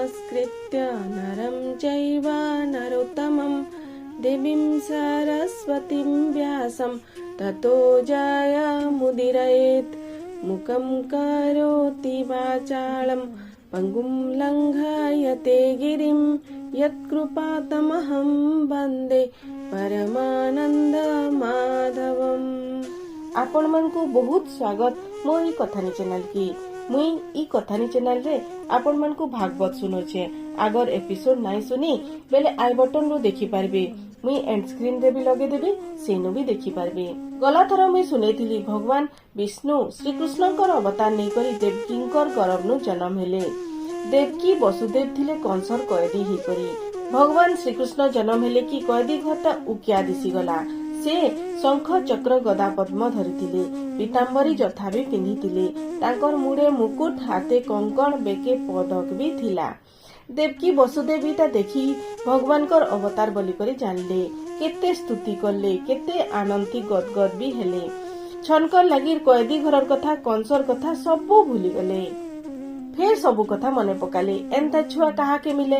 ନମସ୍କୃତ୍ୟ ନରಂ ଚୈବ ନରୋତ୍ତମಂ ଦେବୀं ସରସ୍ୱତୀं ବ୍ୟାସं ତତୋ ଜୟମୁଦୀରୟେत्। मूकं करोति वाचालं पङ्गुं लङ्घयते गिरिं यत्कृपातमहं वन्दे परमानन्दमाधवम्। ଆପଣମାନଙ୍କୁ ବହୁତ ସ୍ୱାଗତ ମୋ ଏଇ କଥାନୀ ଚ୍ୟାନେଲ କି। ମୁଇଁ ଇ କଥାନୀ ଚ୍ୟାନେଲରେ ଆପଣମାନଙ୍କୁ ଭାଗବତ ଶୁଣୁଛେ। ଆଗର ଏପିସୋଡ ନାଇଁ ଶୁନି ବେଲେ I button ରୁ ଦେଖିପାରିବେ। ମୁଇଁ ଏଣ୍ଡ ସ୍କ୍ରିନ ରେ ବି ଲଗେଇଦେବି, ସେନୁ ବି ଦେଖିପାରିବେ। ଗଲାଥର ମୁଇଁ ଶୁନେଇଥିଲି, ଭଗବାନ ବିଷ୍ଣୁ ଶ୍ରୀକୃଷ୍ଣଙ୍କର ଅବତାର ନେଇକରି ଦେବକୀଙ୍କର ଗରଭନୁ ଜନ୍ମ ହେଲେ। ଦେବକୀ ବସୁଦେବ ଥିଲେ କଂସର କଏଦୀ ହେଇକରି। ଭଗବାନ ଶ୍ରୀକୃଷ୍ଣ ଜନ୍ମ ହେଲେ କି କଏଦୀ ଘରଟା ଉକିଆ ଦିଶିଗଲା। ସେ ଶଙ୍ଖ, ଚକ୍ର, ଗଦା, ପଦ୍ମ ଧରିଥିଲେ, ପୀତାମ୍ବରୀ ଯଥା ବି ପିନ୍ଧିଥିଲେ। ତାଙ୍କର ମୁଡେ ମୁକୁଟ, ହାତେ କଙ୍କଣ, ବେକେ ପଦକ ବି ଥିଲା। ଦେବକୀ ବସୁଦେବ ଇଟା ଦେଖି ଭଗବାନଙ୍କର ଅବତାର ବୋଲିକରି ଜାଣିଲେ। କେତେ ସ୍ତୁତି କଲେ, କେତେ ଆନନ୍ଦି ଗଦଗଦ ବି ହେଲେ। ଛନକର ଲାଗି କଏଦୀ ଘରର କଥା, କଂସର କଥା ସବୁ ଭୁଲିଗଲେ। ଫେର ସବୁ କଥା ମନେ ପକାଲେ। ଏନ୍ତା ଛୁଆ କାହାକେ ମିଲେ?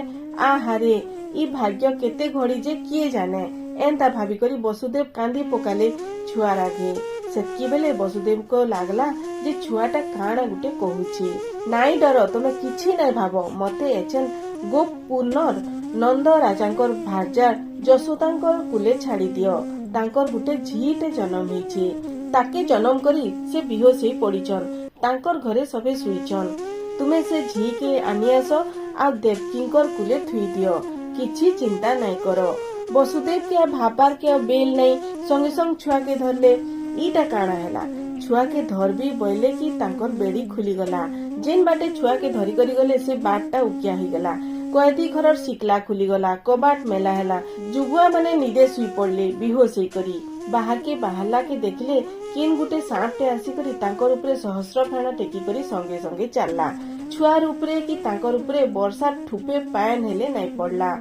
ଆହାରେ, ଇ ଭାଗ୍ୟ କେତେ ଘଡି ଯେ କିଏ ଜାନେ। ଏନ୍ତା ଭାବିକରି ବସୁଦେବ କାନ୍ଦି ପକାଲେ ଛୁଆର ଆଗେ। ସେତ୍କି ବେଲେ ବସୁଦେବଙ୍କ ଲାଗଲା ଯେ ଛୁଆଟା କାଣା ଗୁଟେ କହୁଛି। ନାଇଁ ଡର, ତମେ କିଛି ନାଇଁ ଭାବ। ମତେ ଏଚେନ୍ ଗୋପପୁରର ନନ୍ଦ ରାଜାଙ୍କର ଭାର୍ଯ୍ୟା ଯଶୋଦାଙ୍କର କୁଲେ ଛାଡି ଦିଅ। ତାଙ୍କର ଗୁଟେ ଝିଟେ ଜନ୍ମ ହେଇଛି। ତାକେ ଜନ୍ମ କରି ସେ ବିହୋସ ହେଇ ପଡିଛନ୍। ତାଙ୍କର ଘରେ ସବେ ଶୁଇଛନ୍। ତୁମେ ସେ ଝିକେ ଆନି ଆସ ଆଉ ଦେବକୀଙ୍କର କୁଲେ ଥୁଇ ଦିଅ। କିଛି ଚିନ୍ତା ନାଇଁ କର। ବସୁଦେବ କେ ଆଉ ଭାବବାର କେ ଆଉ ବେଲ ନାଇଁ। ସଙ୍ଗେ ସଙ୍ଗେ ଛୁଆକେ ଧରଲେ। ଇଟା କାଣା ହେଲା? ଛୁଆକେ ଧରବି ବଇଲେ କି ତାଙ୍କର ବେଡି ଖୁଲିଗଲା। ଯେନ୍ ବାଟେ ଛୁଆକେ ଧରି କରି ଗଲେ, ସେ ବାଟଟା ଉକିଆ ହେଇଗଲା। କଏଦୀ ଘରର ଶିକଲା ଖୁଲିଗଲା, କବାଟ ମେଲା ହେଲା। ଯୁଗୁଆ ମାନେ ନିଦେ ଶୁଇ ପଡିଲେ ବିହୋସ ହେଇକରି। ବାହାରକେ ବାହାରଲା କେ ଦେଖିଲେ, କିନ୍ ଗୁଟେ ସାପଟେ ଆସିକରି ତାଙ୍କର ଉପରେ ସହସ୍ର ଫେଣ ଟେକି କରି ସଙ୍ଗେ ସଙ୍ଗେ ଚାଲଲା। ଛୁଆର ଉପରେ କି ତାଙ୍କର ଉପରେ ବର୍ଷା ଠୁପେ ପାଏନ ହେଲେ ନାଇଁ ପଡଲା।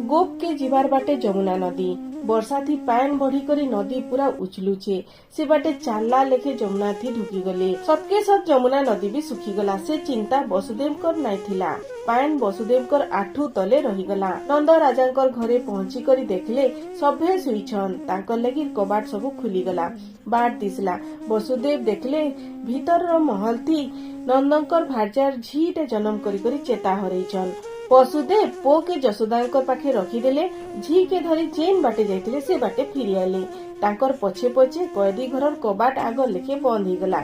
ଗୋପ କେ ଯିବାର ବାଟେ ଯମୁନା ନଦୀ। ବର୍ଷା ଥି ପାଏନ ବଢି କରି ନଦୀ ପୁରା ଉଛଲୁଛେ। ସେ ବାଟେ ଚାଲଲା ଲେଖେ ଯମୁନା ଥି ଢୁକି ଗଲେ। ସତକେ ସତ ଯମୁନା ନଦୀ ବି ଶୁଖିଗଲା। ସେ ଚିନ୍ତା ବସୁଦେବଙ୍କର ନାଇଁ ଥିଲା। ପାଏନ ବସୁଦେବଙ୍କର ଆଠୁ ତଲେ ରହିଗଲା। ନନ୍ଦ ରାଜାଙ୍କର ଘରେ ପହଞ୍ଚି କରି ଦେଖିଲେ, ସଭେ ଶୁଇଛନ୍। ତାଙ୍କର ଲାଗି କବାଟ ସବୁ ଖୁଲିଗଲା, ବାଟ ଦିଶଲା। ବସୁଦେବ ଦେଖିଲେ, ଭିତରର ମହଲ ଥି ନନ୍ଦଙ୍କର ଭାର୍ଯ୍ୟାର ଝିଟେ ଜନ୍ମ କରି କରି ଚେତା ହରେଇଛନ୍। ବସୁଦେବ ପୁଅକେ ଯଶୋଦାଙ୍କ ପାଖେ ରଖିଦେଲେ। ଝିକେ ଧରି ଯେନ୍ ବାଟେ ଯାଇଥିଲେ, ସେ ବାଟେ ଫିରି ଆଇଲେ। ତାଙ୍କର ପଛେ ପଛେ କଏଦୀ ଘରର କବାଟ ଆଗ ଲେଖେ ବନ୍ଦ ହେଇଗଲା।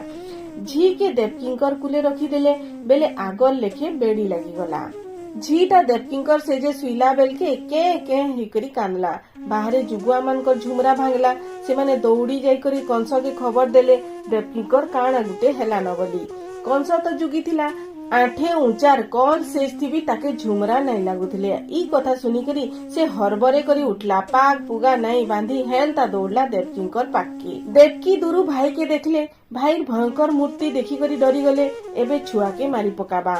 ଝିକେ ଦେବକୀଙ୍କର କୁଲେ ରଖିଦେଲେ ବେଲେ ଆଗର ଲେଖେ ବେଡି ଲାଗିଗଲା। ଝିଟା ଦେବକୀଙ୍କର ସେଜେ ଶୁଇଲା ବେଲକେ କେଁ କେଁ ହେଇକରି କାନ୍ଦଲା। ବାହାରେ ଯୁଗୁଆ ମାନଙ୍କର ଝୁମରା ଭାଙ୍ଗଲା। ସେମାନେ ଦୌଡ଼ି ଯାଇକରି କଂସକେ ଖବର ଦେଲେ, ଦେବକୀଙ୍କର କାଣା ଗୁଟେ ହେଲାନ ବୋଲି। କଂସ ତ ଯୁଗିଥିଲା। ଆଠେ ଉଞ୍ଚାର କଣ ସେଜ ଥିବି ତାକେ ଝୁମରା ନାଇଁ ଲାଗୁଥିଲେ। ଇ କଥା ଶୁନିକରି ସେ ହରବରେ କରି ଉଠଲା। ପାଗ ପୁଗା ନାଇଁ ବାନ୍ଧି ହେନ୍ତା ଦୌଡଲା ଦେବକୀଙ୍କର ପାଖକେ। ଦେବକୀ ଦୂରୁ ଭାଇକେ ଦେଖିଲେ। ଭାଇର ଭୟଙ୍କର ମୂର୍ତ୍ତି ଦେଖିକରି ଡରିଗଲେ। ଏବେ ଛୁଆକେ ମାରି ପକାବା।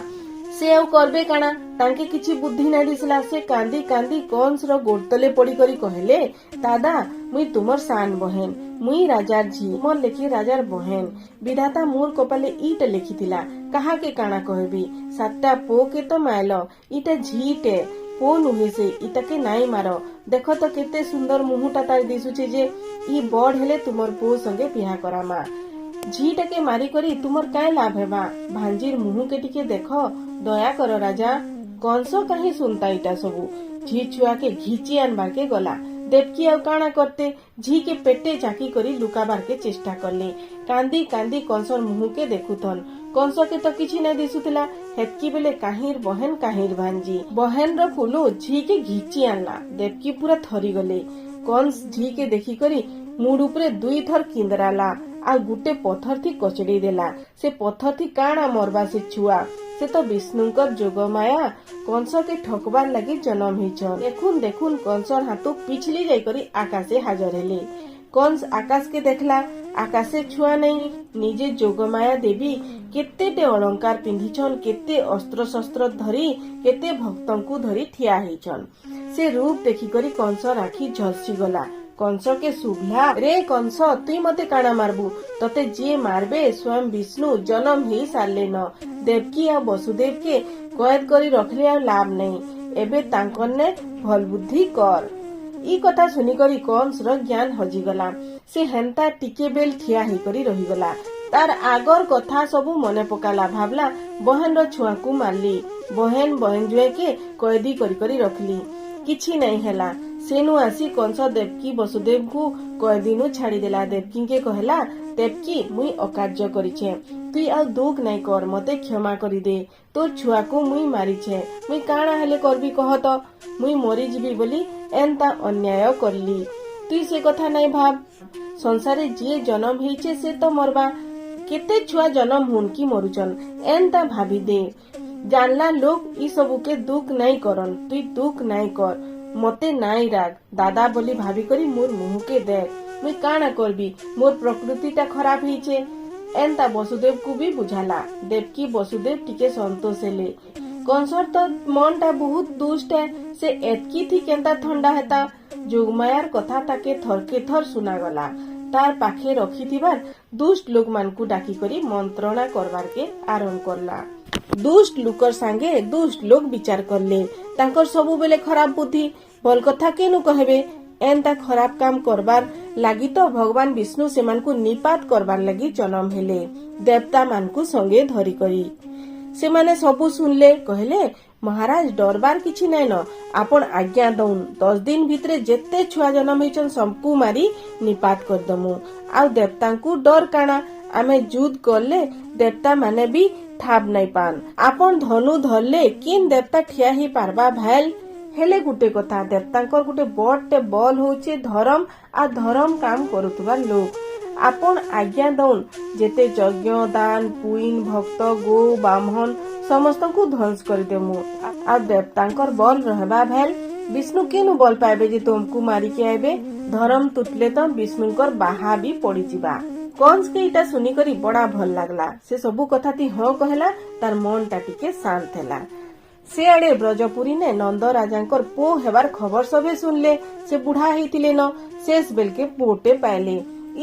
ସେ ଆଉ କରବେ କାଣା? ତାଙ୍କେ କିଛି ବୁଦ୍ଧି ନାଇଁ ଦିଶଲା। ସେ କାନ୍ଦି କାନ୍ଦି କଂସର ଗୋଡ ତଲେ ପଡି କରି କହିଲେ, ଦାଦା, ମୁଇଁ ତୁମର ସାନ ବହେନ। ମୁଇଁ ରାଜାର ଝି, ମୋର ଲେଖି ରାଜାର ବହେନ। ବିଧାତା ମୋର କପାଲେ ଇଟା ଲେଖିଥିଲା, କାହାକେ କାଣା କହିବି? ସାତଟା ପୁଅକେ ତ ମାଇଲ, ଇଟା ଝିଟେ, ପୁଅ ନୁହେଁ ସେ, ଇଟାକେ ନାଇଁ ମାର। ଦେଖ ତ କେତେ ସୁନ୍ଦର ମୁହୁଁଟା ତାର ଦିଶୁଛେ ଯେ। ଇ ବଡ ହେଲେ ତୁମର ପୁଅ ସଙ୍ଗେ ବିହା କରାମା। ଝିଟାକେ ମାରି କରି ତୁମର କାଇଁ ଲାଭ ହେବା? ଭାଞ୍ଜିର ମୁହୁଁକେ ଟିକେ ଦେଖ, ଦୟା କର ରାଜା। କଂସ କାହିଁ ଶୁନତା ଇଟା ସବୁ? ଝି ଛୁଆକେ ଘିଚି ଆନବାରକେ ଗଲା। ଦେବକୀ ଆଉ କାଣା କରତେ? ଝିକେ ପେଟେ ଚାକି କରି ଲୁକାବାରକେ ଚେଷ୍ଟା କଲେ। କାନ୍ଦି କାନ୍ଦି କଂସର ମୁହୁଁକେ ଦେଖୁଥନ୍। କଂସକେ ତ କିଛି ନାଇଁ ଦିଶୁଥିଲା। ହେତକି ବେଲେ କାହିଁର ବହେନ, କାହିଁର ଭାଞ୍ଜି, ବହେନର କୁଲୁ ଝିକେ ଘିଚି ଆନଲା। ଦେବକୀ ପୁରା ଥରିଗଲେ। କଂସ ଝିକେ ଦେଖିକରି ମୁଡ ଉପରେ ଦୁଇଥର କିନ୍ଦରାଲା ଆଉ ଗୁଟେ ପଥର ଥି କଚଡେଇ ଦେଲା। ସେ ପଥର ଥି କାଣା ମରବା ସେ ଛୁଆ? ସେ ତ ବିଷ୍ଣୁଙ୍କର ଯୋଗମାୟା କଂସକେ ଠକବାର ଲାଗି ଜନ୍ମ ହେଇଛନ୍। ଦେଖୁନ ଦେଖୁନ କଂସର ହାତୁ ପିଛଲି ଯାଇକରି ଆକାଶେ ହାଜର ହେଲେ। କଂସ ଆକାଶକେ ଦେଖଲା, ଆକାଶେ ଛୁଆ ନାଇଁ। ନିଜେ ଯୋଗମାୟା ଦେବୀ କେତେଟେ ଅଳଙ୍କାର ପିନ୍ଧିଛନ୍, କେତେ ଅସ୍ତ୍ର ଶସ୍ତ୍ର ଧରି, କେତେ ଭକ୍ତଙ୍କୁ ଧରି ଠିଆ ହେଇଛନ୍। ସେ ରୂପ ଦେଖିକରି କଂସର ଆଖି ଝଲସି ଗଲା। କଂସକେ ଶୁଭଲା, ରେ କଂସ, ତୁଇ ମତେ କାଣା ମାରବୁ? ତତେ ଯିଏ ମାରବେ ସ୍ୱୟଂ ବିଷ୍ଣୁ ଜନମ ହେଇ ସାରିଲେନ। ଦେବକୀ ଆଉ ବସୁଦେବ କେ କଏଦ କରି ରଖିଲେ ଆଉ ଲାଭ ନାଇଁ। ଏବେ ତାଙ୍କର ଭଲ ବୁଦ୍ଧି କର। ଇ କଥା ଶୁନିକରି କଂସର ଜ୍ଞାନ ହଜିଗଲା। ସେ ହେନ୍ତା ଟିକେ ବେଲ ଠିଆ ହେଇକରି ରହିଗଲା। ତାର ଆଗର କଥା ସବୁ ମନେ ପକାଲା। ଭାବଲା, ବହେନର ଛୁଆକୁ ମାରଲି, ବହେନ ବହେନ ଜୁଏକେ କଏଦି କରି କରି ରଖଲି, କିଛି ନାଇଁ ହେଲା। ସେନୁ ଆସି କଂସ ଦେବକୀ ବସୁଦେବଙ୍କୁ କଏଦିନୁ ଛାଡିଦେଲା। ଦେବକୀକେ କହିଲା, ଦେବକୀ, ମୁଇଁ ଅକାର୍ଯ୍ୟ କରିଛେ, ତୁଇ ଆଉ ଦୁଃଖ ନାଇଁ କର, ମତେ କ୍ଷମା କରିଦେ। ତୋର ଛୁଆକୁ ମୁଇଁ ମାରିଛେ, ମୁଇଁ କାଣା ହେଲେ କରବି କହ ତ? ମୁଇଁ ମରିଯିବି ବୋଲି ଏନ୍ତା ଅନ୍ୟାୟ କରଲି। ତୁଇ ସେ କଥା ନାଇଁ ଭାବ। ସଂସାରେ ଯିଏ ଜନମ ହେଇଛେ ସେ ତ ମରବା। କେତେ ଛୁଆ ଜନମ ହୁନ୍ କି ମରୁଛନ୍, ଏନ୍ତା ଭାବି ଦେ। ଜାନଲା ଲୋକ ଇ ସବୁକେ ଦୁଃଖ ନାଇଁ କରନ୍। ତୁଇ ଦୁଃଖ ନାଇଁ କର, ମତେ ନାଇଁ ରାଗ, ଦାଦା ବୋଲି ଭାବିକରି ମୋର ମୁହଁକେ ଦେଖ। ମୁଇଁ କାଣା କରବି, ମୋର ପ୍ରକୃତିଟା ଖରାପ ହେଇଛେ। ଏନ୍ତା ବସୁଦେବକୁ ବି ବୁଝାଲା। ଦେବକୀ ବସୁଦେବ ଟିକେ ସନ୍ତୋଷ ହେଲେ। କଂସର ତ ମନଟା ବହୁତ ଦୁଷ୍ଟ ହେ, ସେ ଏତକି ଥି କେନ୍ତା ଥଣ୍ଡା ହେତା? ଯୋଗମାୟାର କଥା ତାକେ ଥରକେ ଥର ଶୁଣାଗଲା। ତାର ପାଖେ ରଖିଥିବାର ଦୁଷ୍ଟ ଲୋକମାନଙ୍କୁ ଡାକିକରି ମନ୍ତ୍ରଣା କରବାରକେ ଆରମ୍ଭ କରଲା। ଦୁଷ୍ଟ ଲୋକର ସାଙ୍ଗେ ଦୁଷ୍ଟ ଲୋକ ବିଚାର କଲେ। ତାଙ୍କର ସବୁବେଲେ ଖରାପ ବୁଦ୍ଧି, ଭଲ କଥା କେନୁ କହିବେ? ଏନ୍ତା ଖରାପ କାମ କରବାର ଲାଗି ତ ଭଗବାନ ବିଷ୍ଣୁ ସେମାନଙ୍କୁ ନିପାତ କରବାର ଲାଗି ଜନମ ହେଲେ ଦେବତା ମାନଙ୍କୁ ସଙ୍ଗେ ଧରି କରି। ସେମାନେ ସବୁ ଶୁଣିଲେ, କହିଲେ, ମହାରାଜ, ଡରବାର କିଛି ନାଇଁ ନ। ଆପଣ ଆଜ୍ଞା ଦଉନ୍, 10 ଦିନ ଭିତରେ ଯେତେ ଛୁଆ ଜନମ ହେଇଛନ୍ सबକୁ ମାରି ନିପାତ କରିଦମୁ। ଆଉ ଦେବତାଙ୍କୁ ଡର କାଣା? ଆମେ ଯୁଦ୍ଧ କଲେ ଦେବତା ମାନେ ବି ଥାପ ନାଇଁ ପାନ। ଆପଣ ଧନୁ ଧରଲେ କିନ୍ ଦେବତା ଠିଆ ହେଇ ପାରବା ଭାଇଲ? ହେଲେ ଗୋଟେ କଥା, ଦେବତାଙ୍କର ଗୋଟେ ବଡଟେ ବଲ ହଉଛେ ଧରମ ଆଉ ଧରମ କାମ କରୁଥିବା ଲୋକ। ଆପଣ ଆଜ୍ଞା ଦଉନ୍, ଯେତେ ଯଜ୍ଞ, ଦାନ, ପୁଇନ, ଭକ୍ତ, ଗୋ, ବ୍ରାହ୍ମଣ ସମସ୍ତଙ୍କୁ ଧ୍ୱଂସ କରିଦେମୁ। ଆଉ ଦେବତାଙ୍କର ବଲ ରହେବା ଭେଲ? ବିଷ୍ଣୁ କେନୁ ବଲ ପାଇବେ ଯେ ତୁମକୁ ମାରିକି ଆଇବେ? ଧରମ ତୁଟଲେ ତ ବିଷ୍ଣୁଙ୍କର ବାହା ବି ପଡିଯିବା। କଂସ କେ ଇଟା ଶୁନିକରି ବଡା ଭଲ ଲାଗଲା। ସେ ସବୁ କଥାତି ହଁ କହିଲା। ତାର ମନଟା ଟିକେ ଶାନ୍ତ ହେଲା। ସେଆଡେ ବ୍ରଜପୁରୀ ନେ ନନ୍ଦ ରାଜାଙ୍କର ପୁଅ ହେବାର ଖବର ସଭେ ଶୁନଲେ। ସେ ବୁଢା ହେଇଥିଲେ ନ, ଶେଷ ବେଲକେ ପୁଅଟେ ପାଇଲେ।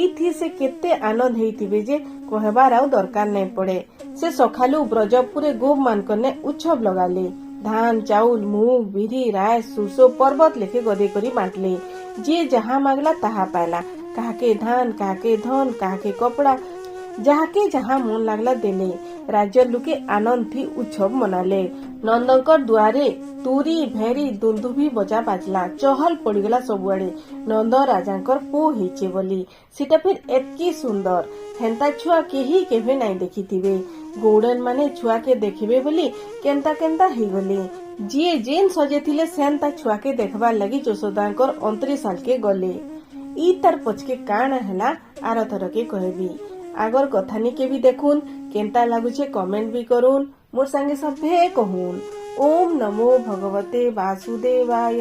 ଇଥି ସେ କେତେ ଆନନ୍ଦ ହେଇଥିବେ ଯେ କହିବାର ଆଉ ଦରକାର ନାଇଁ ପଡେ। ସେ ସକାଳୁ ବ୍ରଜପୁରେ ଗୋପ ମାନକନେ ଉତ୍ସବ ଲଗାଲେ। ଧାନ, ଚାଉଲ, ମୁଗ, ବିରି, ରାଇ, ସୁରସୋ ପର୍ବତ ଲେଖେ ଗଦେଇ କରି ବାଣ୍ଟିଲେ। ଯିଏ ଯାହା ମାଗଲା ତାହା ପାଇଲା। କାହାକେ ଧାନ, କାହାକେ ଧନ, କାହାକେ କପଡା, ଯାହାକେ ଯାହା ମନ ଲାଗଲା ଦେଲେ। ରାଜ୍ୟର ଲୋକେ ଆନନ୍ଦ ଥି ଉତ୍ସବ ମନାଲେ। ନନ୍ଦଙ୍କର ଦୁଆରେ ତୁରି, ଭେରି, ଦୁନ୍ଦୁଭି ବଜା ବାଜଲା। ଚହଲ ପଡିଗଲା ସବୁଆଡେ ନନ୍ଦ ରାଜାଙ୍କର ପୁଅ ହେଇଛେ ବୋଲି। ସେଟା ଫିର ଏତକି ସୁନ୍ଦର, ହେନ୍ତା ଛୁଆ କେହି କେବେ ନାଇଁ ଦେଖିଥିବେ। ଗୌଡନ ମାନେ ଛୁଆକେ ଦେଖିବେ ବୋଲି କେନ୍ତା କେନ୍ତା ହେଇଗଲେ। ଯିଏ ଯେନ୍ ସଜେଇଥିଲେ ସେନ୍ତା ଛୁଆକେ ଦେଖବାର ଲାଗି ଯଶୋଦାଙ୍କର ଅନ୍ତରୀ ସାଲକେ ଗଲେ। ଇ ତାର ପଛକେ କାଣା ହେଲା ଆର ଥରକେ କହିବି। আগর কথানি কে ବି ଦେଖୁন, କେନ୍ତା ଲାଗୁଛେ କମେଣ୍ଟ ବି କରୁନ୍, ମୋର୍ ସାଙ୍ଗେ ସଭେ କହୁନ୍, ଓମ୍ ନମୋ ଭଗବତେ ବାସୁଦେବାୟ।